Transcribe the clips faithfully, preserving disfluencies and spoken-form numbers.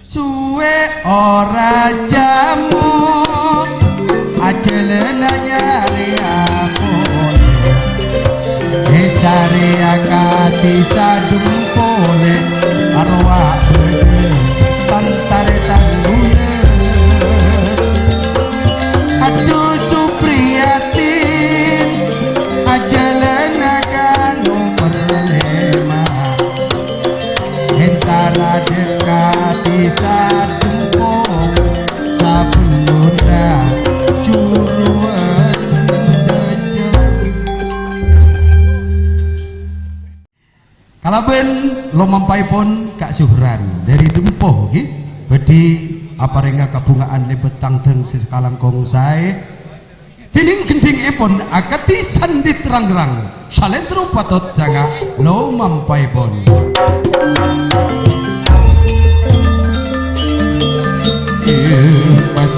Suwe ora jamo, ajhâlâna nyarèya polè. Èsarèya kadhi sadhempolè, arowa bâdâ pantarètan bulâ. Adhu Supriyatin, ajhâlâna ka nomer lèma'. Entara dhekadhi sadhempo, sabellunna juruwan dâjâ. Kalabân lomampaèpon Ka' Zuhran dhâri Dempo, ghi, bhâdhi aparènga kabhunga'an lèbât tangdhâng sè sakalangkong saè. Dhinèng gendhingngèpon akadhi sandhit rang-rang, salendro patot sanga' lomampaèpon. Iyâ, pas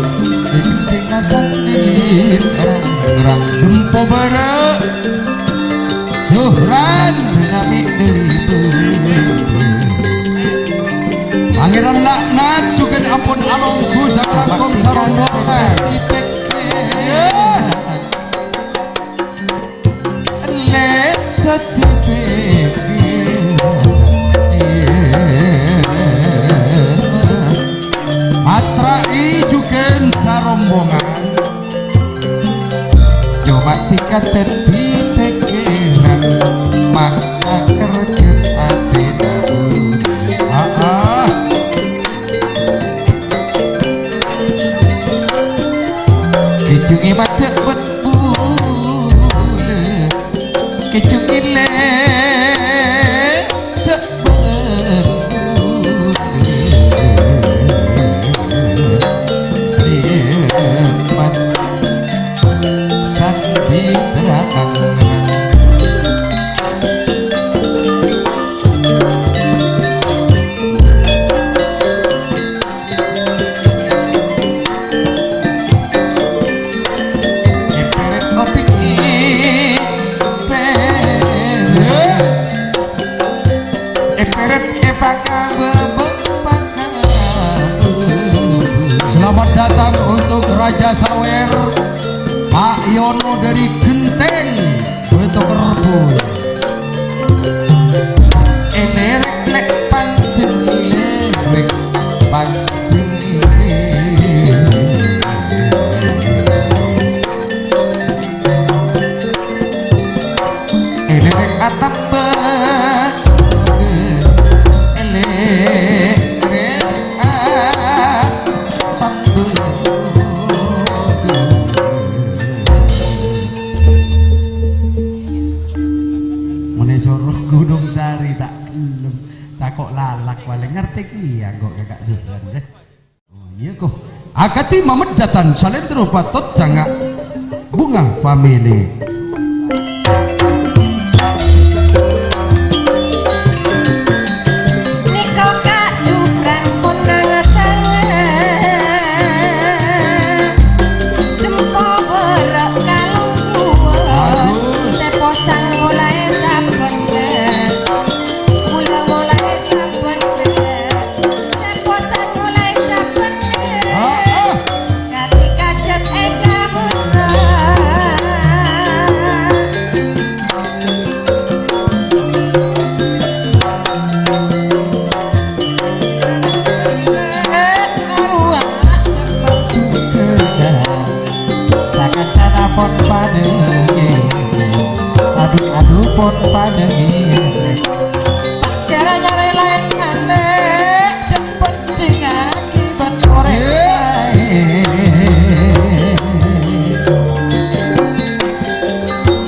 gendhing sandhit rang-rang, Dempo bârâ', Zuhran nami duli. Pangèran Laknat jhughân ampon alongghu sakalangkong sarombongan. Iyâ. Lè' dhâddhi pèkkèran. Atra'i jhughân sarombongan. Coma dhika dhâddhi pèkkèran, maka kerja atèna. Aa. Kèjhungè madhâ' bân bulâ, kèjhungè lè' dâ' bân bulâ. Iyâ, Mas, sandhit rang-rang. Èpèrèt opèk èpèrèt. Èpèrèt èpakabâbâ pakabâbâ. Selamat datang untuk Raja Sawer, Pak Yono dari Genteng. Bâto Kerbu. Èlèrèk lè' panjheng, èlèrèk panjheng. Èlèrèk atamba, èlèrèk atamba. Mon è soro Gunung Sari ta' ellem, tako' lalak palèng ngartè kèya engko' ka Ka' Zuhran, deh. Oh, iyâ, ko. Akadhi mameddhâtan salendro patot sanga' Bunga Family. Nèko Ka' Zuhran pon nang-tanga. Dempo bârâ' kalongguwân. Aduh. Sè posang molaè sabhendher. Mula molaè sabhendher. Sè posang molaè sabhendher. Ah, ah. Kadhi kajhât è kabhurrâ. Sakancana pon padâ. Adu-adu pon padâ. Kèra nyarè laèn anè, jhâ' peddhingngaghi bân orèng laèn.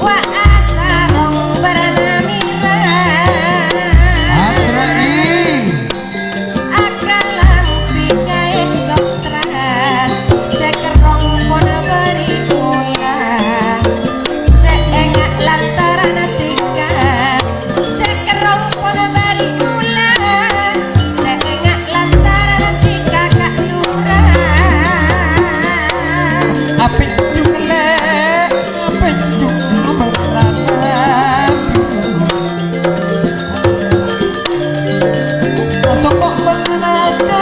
Wa' asarong bârâna mèra. Atra'i. Akalambi kaèn sottra, sè kerrong pon bâri' mola, sè enga' lantaran dhika, sè kerrong pon bâri' mola, sè enga' lantaran dhika Ka' Sura. Apènjhu lè', apènjhu bârâna. Soko' bân raja